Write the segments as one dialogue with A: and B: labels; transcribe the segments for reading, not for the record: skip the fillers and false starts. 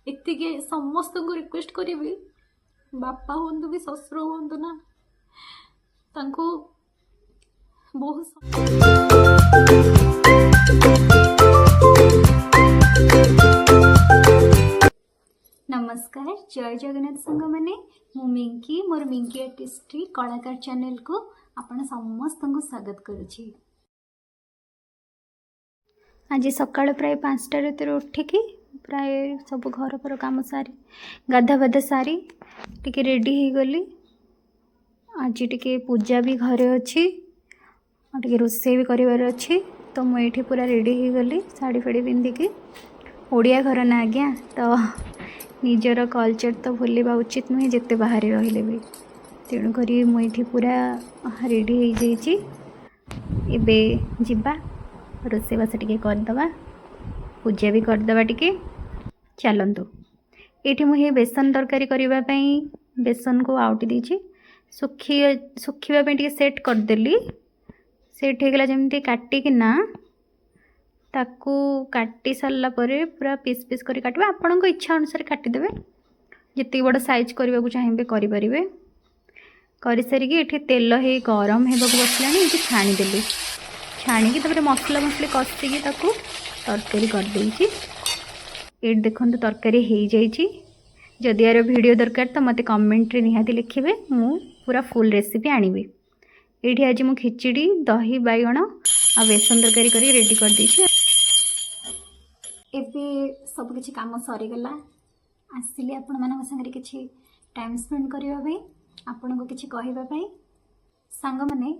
A: ଏତିକି ସମସ୍ତଙ୍କୁ ରିକ୍ୱେଷ୍ଟ କରିବି, ବାପା ହୁଅନ୍ତୁ କି ଶ୍ୱଶୁର ହୁଅନ୍ତୁ ନା, ତାଙ୍କୁ ବହୁତ। ନମସ୍କାର, ଜୟ ଜଗନ୍ନାଥ ସାଙ୍ଗମାନେ। ମୁଁ ମିଙ୍କି, ମୋର ମିଙ୍କି ଆର୍ଟିଷ୍ଟ୍ରି କଳାକାର ଚ୍ୟାନେଲକୁ ଆପଣ ସମସ୍ତଙ୍କୁ ସ୍ୱାଗତ କରୁଛି। ଆଜି ସକାଳ ପ୍ରାୟ 5ଟା ରାତିରୁ ଉଠିକି ପ୍ରାୟ ସବୁ ଘର ଫର କାମ ସାରି, ଗାଧା ପାଧା ସାରି ଟିକେ ରେଡ଼ି ହେଇଗଲି। ଆଜି ଟିକେ ପୂଜା ବି ଘରେ ଅଛି ଆଉ ଟିକେ ରୋଷେଇ ବି କରିବାର ଅଛି, ତ ମୁଁ ଏଇଠି ପୁରା ରେଡ଼ି ହେଇଗଲି ଶାଢ଼ୀ ଫାଢ଼ୀ ପିନ୍ଧିକି। ଓଡ଼ିଆ ଘର ନା ଆଜ୍ଞା, ତ ନିଜର କଲଚର୍ ତ ଭୁଲିବା ଉଚିତ ନୁହେଁ, ଯେତେ ବାହାରେ ରହିଲେ ବି। ତେଣୁକରି ମୁଁ ଏଇଠି ପୁରା ରେଡ଼ି ହେଇଯାଇଛି। ଏବେ ଯିବା, ରୋଷେଇବାସ ଟିକେ କରିଦେବା, ପୂଜା ବି କରିଦେବା ଟିକେ। ଚାଲନ୍ତୁ। ଏଇଠି ମୁଁ ହେଇ ବେସନ ତରକାରୀ କରିବା ପାଇଁ ବେସନକୁ ଆଉଟି ଦେଇଛି। ଶୁଖିବା ପାଇଁ ଟିକେ ସେଟ୍ କରିଦେଲି। ସେଟ୍ ହେଇଗଲା ଯେମିତି, କାଟିକିନା ତାକୁ କାଟି ସାରିଲା ପରେ ପୁରା ପିସ୍ ପିସ୍ କରି କାଟିବେ। ଆପଣଙ୍କ ଇଚ୍ଛା ଅନୁସାରେ କାଟିଦେବେ, ଯେତିକି ବଡ଼ ସାଇଜ୍ କରିବାକୁ ଚାହିଁବେ କରିପାରିବେ। କରିସାରିକି ଏଠି ତେଲ ହେଇ ଗରମ ହେବାକୁ ବସିଲାଣି। ଏଠି ଛାଣିଦେଲି। ଛାଣିକି ତାପରେ ମସଲା ମସଲି କଷିକି ତାକୁ ତରକାରୀ କରିଦେଇଛି। ଏଇଠି ଦେଖନ୍ତୁ, ତରକାରୀ ହେଇଯାଇଛି। ଯଦି ୟାର ଭିଡ଼ିଓ ଦରକାର ତ ମୋତେ କମେଣ୍ଟରେ ନିହାତି ଲେଖିବେ, ମୁଁ ପୁରା ଫୁଲ୍ ରେସିପି ଆଣିବି। ଏଇଠି ଆଜି ମୁଁ ଖିଚିଡ଼ି, ଦହି ବାଇଗଣ ଆଉ ବେସନ ତରକାରୀ କରି ରେଡ଼ି କରିଦେଇଛି। ଏବେ ସବୁକିଛି କାମ ସରିଗଲା। ଆସିଲି ଆପଣମାନଙ୍କ ସାଙ୍ଗରେ କିଛି ଟାଇମ୍ ସ୍ପେଣ୍ଡ କରିବା ପାଇଁ, ଆପଣଙ୍କୁ କିଛି କହିବା ପାଇଁ। ସାଙ୍ଗମାନେ,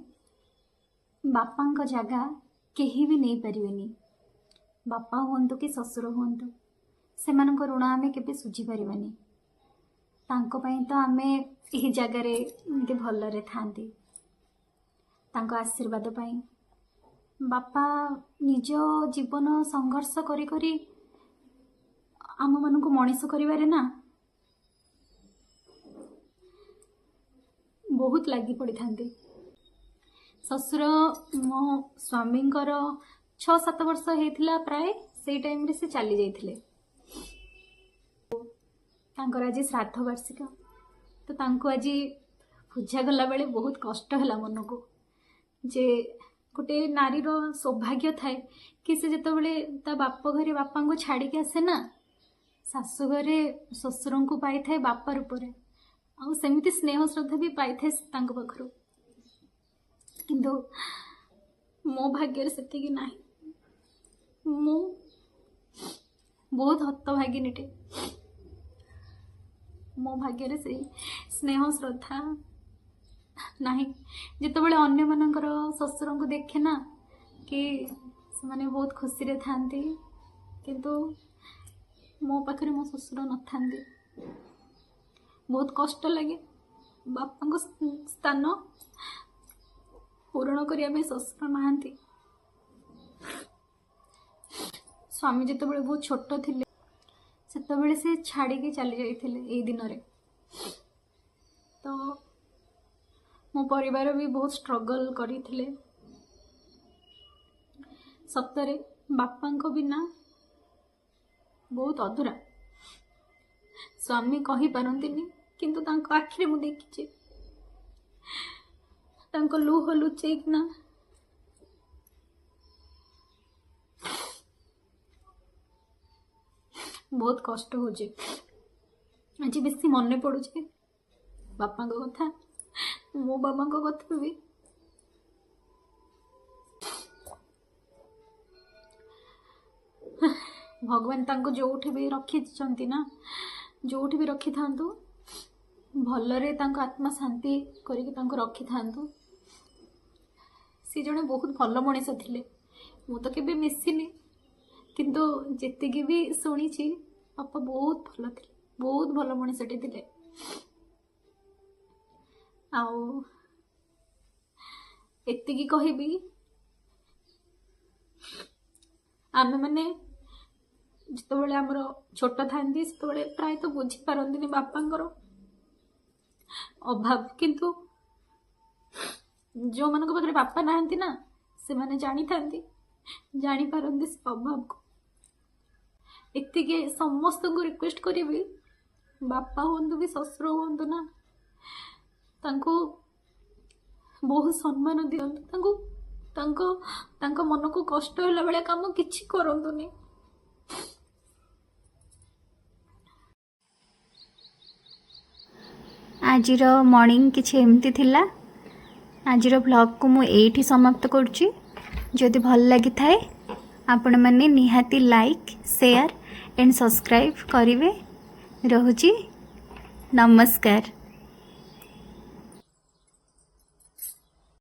A: ବାପାଙ୍କ ଜାଗା କେହି ବି ନେଇପାରିବେନି। ବାପା ହୁଅନ୍ତୁ କି ଶ୍ୱଶୁର ହୁଅନ୍ତୁ, ସେମାନଙ୍କ ଋଣ ଆମେ କେବେ ଶୁଝିପାରିବାନି। ତାଙ୍କ ପାଇଁ ତ ଆମେ ଏହି ଜାଗାରେ ଏମିତି ଭଲରେ ଥାଆନ୍ତି, ତାଙ୍କ ଆଶୀର୍ବାଦ ପାଇଁ। ବାପା ନିଜ ଜୀବନ ସଂଘର୍ଷ କରି କରି ଆମମାନଙ୍କୁ ମଣିଷ କରିବାରେ ନା ବହୁତ ଲାଗି ପଡ଼ିଥାନ୍ତି। ଶ୍ୱଶୁର, ମୋ ସ୍ୱାମୀଙ୍କର 6-7 ବର୍ଷ ହେଇଥିଲା ପ୍ରାୟ, ସେଇ ଟାଇମ୍ରେ ସେ ଚାଲି ଯାଇଥିଲେ। ତାଙ୍କର ଆଜି ଶ୍ରାଦ୍ଧ ବାର୍ଷିକ, ତ ତାଙ୍କୁ ଆଜି ପୂଜା କଲାବେଳେ ବହୁତ କଷ୍ଟ ହେଲା ମନକୁ ଯେ ଗୋଟେ ନାରୀର ସୌଭାଗ୍ୟ ଥାଏ କି ସେ ଯେତେବେଳେ ତା ବାପ ଘରେ ବାପାଙ୍କୁ ଛାଡ଼ିକି ଆସେ ନା, ଶାଶୁ ଘରେ ଶ୍ୱଶୁରଙ୍କୁ ପାଇଥାଏ ବାପା ରୂପରେ, ଆଉ ସେମିତି ସ୍ନେହ ଶ୍ରଦ୍ଧା ବି ପାଇଥାଏ ତାଙ୍କ ପାଖରୁ। କିନ୍ତୁ ମୋ ଭାଗ୍ୟରେ ସେତିକି ନାହିଁ। ମୁଁ ବହୁତ ହତଭାଗିନୀଟେ। ମୋ ଭାଗ୍ୟରେ ସେଇ ସ୍ନେହ ଶ୍ରଦ୍ଧା ନାହିଁ। ଯେତେବେଳେ ଅନ୍ୟମାନଙ୍କର ଶ୍ୱଶୁରଙ୍କୁ ଦେଖେ ନା କି ସେମାନେ ବହୁତ ଖୁସିରେ ଥାଆନ୍ତି, କିନ୍ତୁ ମୋ ପାଖରେ ମୋ ଶ୍ୱଶୁର ନଥାନ୍ତି, ବହୁତ କଷ୍ଟ ଲାଗେ। ବାପାଙ୍କ ସ୍ଥାନ ପୂରଣ କରିବା ପାଇଁ ଶ୍ୱଶୁର ନାହାନ୍ତି। ସ୍ୱାମୀ ଯେତେବେଳେ ବହୁତ ଛୋଟ ଥିଲେ, ସେତେବେଳେ ସେ ଛାଡ଼ିକି ଚାଲି ଯାଇଥିଲେ ଏଇ ଦିନରେ। ତ ମୋ ପରିବାର ବି ବହୁତ ଷ୍ଟ୍ରଗଲ୍ କରିଥିଲେ। ସତରେ ବାପାଙ୍କ ବିନା ବହୁତ ଅଧୁରା। ସ୍ୱାମୀ କହିପାରନ୍ତିନି, କିନ୍ତୁ ତାଙ୍କ ଆଖିରେ ମୁଁ ଦେଖିଛି, ତାଙ୍କ ଲୁହ ଲୁଚେଇକିନା ବହୁତ କଷ୍ଟ ହେଉଛି। ଆଜି ବେଶୀ ମନେ ପଡ଼ୁଛି ବାପାଙ୍କ କଥା, ମୋ ବାବାଙ୍କ କଥା ବି। ଭଗବାନ ତାଙ୍କୁ ଯେଉଁଠି ବି ରଖିଛନ୍ତି ନା, ଯେଉଁଠି ବି ରଖିଥାନ୍ତୁ, ଭଲରେ ତାଙ୍କ ଆତ୍ମା ଶାନ୍ତି କରିକି ତାଙ୍କୁ ରଖିଥାନ୍ତୁ। ସେ ଜଣେ ବହୁତ ଭଲ ମଣିଷ ଥିଲେ। ମୁଁ ତ କେବେ ମିଶିନି, କିନ୍ତୁ ଯେତିକି ବି ଶୁଣିଛି, ବାପା ବହୁତ ଭଲ ଥିଲେ, ବହୁତ ଭଲ ମଣିଷଟେ ଥିଲେ। ଆଉ ଏତିକି କହିବି, ଆମେମାନେ ଯେତେବେଳେ ଆମର ଛୋଟ ଥାନ୍ତି, ସେତେବେଳେ ପ୍ରାୟତଃ ବୁଝିପାରନ୍ତିନି ବାପାଙ୍କର ଅଭାବ। କିନ୍ତୁ ଯେଉଁମାନଙ୍କ ପାଖରେ ବାପା ନାହାନ୍ତି ନା, ସେମାନେ ଜାଣିଥାନ୍ତି, ଜାଣିପାରନ୍ତି ସେ ଅଭାବକୁ। ଏତିକି ସମସ୍ତଙ୍କୁ ରିକ୍ୱେଷ୍ଟ କରିବି, ବାପା ହୁଅନ୍ତୁ କି ଶ୍ୱଶୁର ହୁଅନ୍ତୁ ନା, ତାଙ୍କୁ ବହୁତ ସମ୍ମାନ ଦିଅନ୍ତୁ। ତାଙ୍କୁ ତାଙ୍କ ତାଙ୍କ ମନକୁ କଷ୍ଟ ହେଲା ଭଳିଆ କାମ କିଛି କରନ୍ତୁନି। ଆଜିର ମର୍ଣ୍ଣିଂ କିଛି ଏମିତି ଥିଲା। ଆଜିର ଭ୍ଲଗ୍କୁ ମୁଁ ଏଇଠି ସମାପ୍ତ କରୁଛି। ଯଦି ଭଲ ଲାଗିଥାଏ, ଆପଣମାନେ ନିହାତି ଲାଇକ୍, ସେୟାର ଆଣ୍ଡ ସବସ୍କ୍ରାଇବ୍ କରିବେ। ରହୁଛି, ନମସ୍କାର।